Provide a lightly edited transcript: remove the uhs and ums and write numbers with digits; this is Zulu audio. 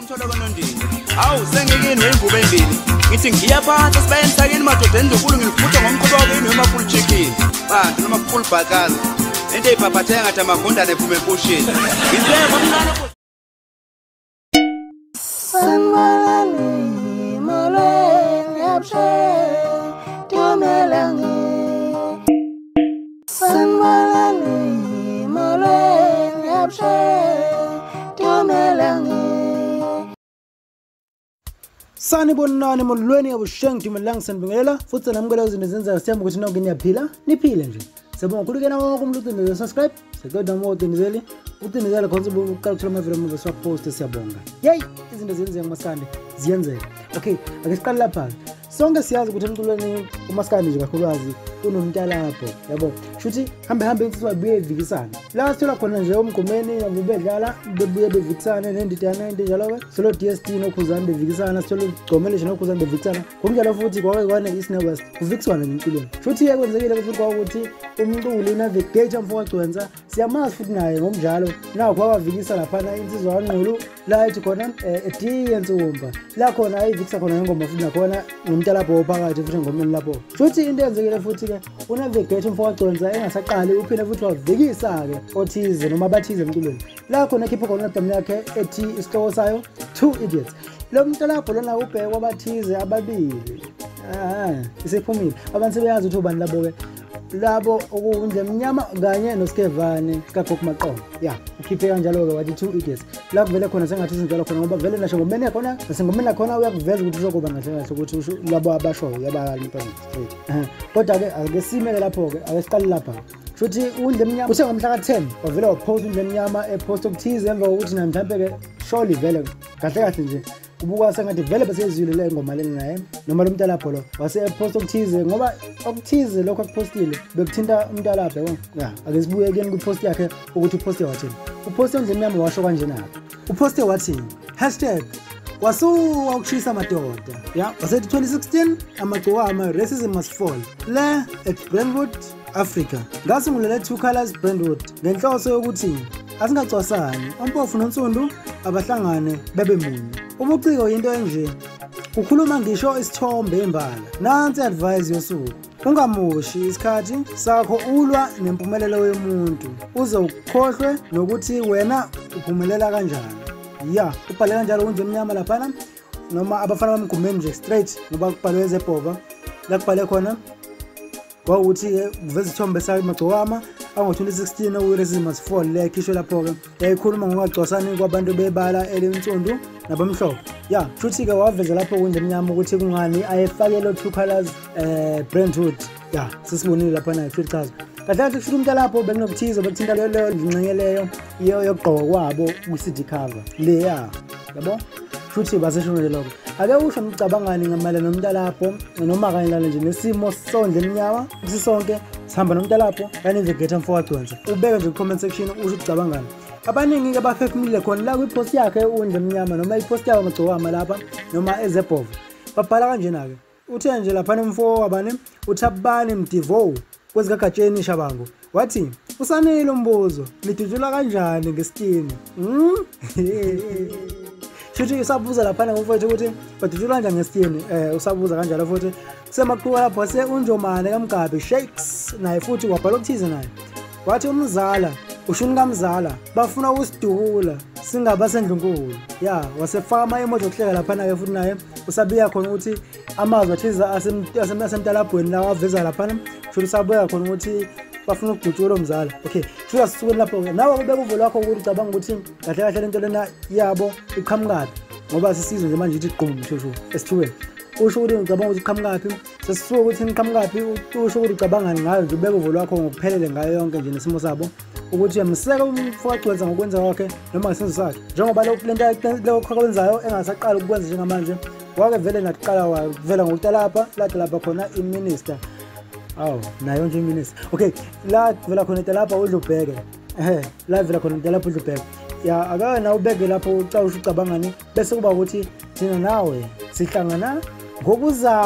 Umtholo kanondini. Awu sengikini wemvubu embili. Ngithi ngiyaphatha sibayeni sakini madoda endlunkulu ngilifutha ngomkhuba wakini noma full chicken. Bantu noma full bhakaza. Into eyiphaphatheka ngathi amagundane ephume empusheni. Ngithe ngomncane. Sanibonani, molweni, abusheni, dumelang. Sanibonani, molweni, abusheni, dumelang. Sanibonani molweni abusheni dumelang sanibingelela futhi namukela izinto ezenzayo sithemba ukuthi nonke niyaphila niphile nje. Siyabonga kakhulu ke nawo wonke umuntu ucindezele subscribe, siyacela noma ucindezele ucindezele khona ubuqala ukuthola ama-video uma siwapost. Siyabonga. Yey, izinto ziyenzeka kumaskandi, ziyenzeka. Okay, ake siqale lapha. Sonke siyazi ukuthi emculweni umaskandi nje kakhulukazi kunomntalapho, yabo. Shuthi hambe hambe insizwa ibuye ivikisana. La sithola khona nje umgqumeni nabo bedlala bebuye bevikisana nendidana into njalo ke. Solo DST nokhuzani bevikisana, sithola ugcomele nje nokhuzani bevikisana. Ngokunjalo futhi kwake kwane East ne West kuvikiswana emculweni. Shuthi ke kwenzekile futhi kwakuthi umculi uNavigator mfowethu siyamazi futhi naye ngokunjalo nakho wavikisa laphana insizwa kaNqulu la ethi khona etiye nsumba la khona ayivikisa khona ngengoma futhi nakhona nomntalapho ophakathi futhi engomeni lapho. Futhi into eyenzekile futhi ke uNavigator mfowethu engasaqali uphinde futhi wavikisa ke othize noma abathize emculweni la khona ekhipha khona album yakhe ethi isihloko sayo Two Idiots. Lo mntalapho lona ubhekwa abathize ababili isiphumile abantu sebeyazi ukuthi ubani labo ke labo okuwundle mnyama kanye noSkevane kaGogo Maqongo. Ya, ukhiphe kanjalo ke wathi Two Idiots. La kuvele khona sengathi izinto khona ngoba vele nasho ngomene khona nasengomene khona uyakuveza ukuthi uzokuba ngahle kahle ukuthi usho labo abashoyo yabakala impela straight. Kodwa ke ake sime ke lapho ke ake siqale lapha. Futhi undle mnyama uthe ngomhla ka10 wavela wapost undle mnyama epost okuthize emva kokuthi na mhlambe ke surely vele kahle kahle nje kubuka sengathi vele besezwile le ngoma lena naye noma lo mntalapho lo wase epost okuthize ngoba okuthize lokho akupostile bekuthinta umntalapho yabo. Ya, ake sibuye kuyena kwipost yakhe ukuthi uposte wathini. Uposte undle mnyama washo kanje na. Uposte wathini? Hashtag wasuka ukushisa madoda. Ya, wasethi 2016 amagcokama racism must fall. Le at Brentwood Africa. Ngasungulele Two Colors Brentwood ngenhloso yokuthi asingacwasani, ompofu nonsundu abahlangane bebe munye. Ubuciko into enje ukhuluma ngisho isithombe embala. Nansi advice yosuku. Ungamoshi isikhathi sakho ulwa nempumelelo yomuntu uze ukhohlwe nokuthi wena uphumelela kanjani. Ya, ubhale kanjalo unje emnyama laphana noma abafana bamgqumeni nje straight ngoba kubhalwe ezebhova la kubhale khona kwawukuthi ke kuveza isithombe sakhe magcokama ango-2016 okuyi-Racism Must Fall le khishwe lapho-ke yayikhuluma ngokungagcwasani kwabantu bebala elinsundu nabamhlophe. Ya, futhi-ke waveza lapho kundle emnyama ukuthi kungani ayefake lo Two Colors Brentwood. Ya, sesibonile laphana futhi chaza kahle kahle kusho umntalapho bekunokuthize bekuthinta leyo ngxenye leyo yokugqoka kwabo kwi-CD cover leya, yabo. Futhi baseshonele lokho. Ake usho ngicabangani ngamayelana nomntalapho noma kanye nje nesimo sondle emnyama sisonke sihamba nomntalapho kanye Navigator mfowethu. Ubeke nje ku-comment section usho ucabangani. Abaningi ke baphefumulile khona la kwipost yakhe undle emnyama noma ipost yawo magcokama lapha noma ezebhova. Babhala kanjena ke. Uthe nje lapha nomfo wabane uthabani Mdivo kwezikagatsheni Shabangu. Wathi usanele umbuzo nidudula kanjani ngesitini? Shuthi usabuza laphana ngomfowethu ukuthi badudula kanjani ngesitini. Usabuza kanjalo futhi semaqhuba lapho se unjomane kaMgabe Shakes naye futhi wabhala okuthize naye. Wathi umzala ushuni kamzala bafuna ukusidubula singaba sendlunkulu. Ya, wasefaka ama-emoji okuhleka laphana ke futhi naye usabiya khona ukuthi amazwi athize asemtalabhweni lawa aveza laphana shuthi usabuya khona ukuthi bafuna ukudutshula umzala. Okay, shuthi asisukeni lapho ke nawe ubeka uvo lwakho ukuthi ucabanga ukuthi kahle kahle lento lena yabo iqhamukaphi ngoba sisizwe nje manje ithi gqum shushu esithubeni. Usho ukuthi ngicabanga ukuthi iqhamukaphi, sesisuka ukuthi niqhamukaphi, usho ukuthi ucabangani ngayo nje ubeka uvo lwakho ngokuphelele ngayo yonke nje nesimo sabo ukuthi uyamseka umfowethu ngokwenza kwakhe noma ngesenzo sakhe njengoba lokhu lento lokho akwenzayo engasaqali ukwenza njengamanje wake vele naqala wavela ngokutalapha ladalapha khona iminister. Awu nayo nje iminister. Okay, la vela khona italapha udlubheke. La vela khona italapha udlubheke. Ya, ake na ubeke lapho ucabanga ucabangani bese kuba ukuthi thina nawe sihlangana ngokuzayo.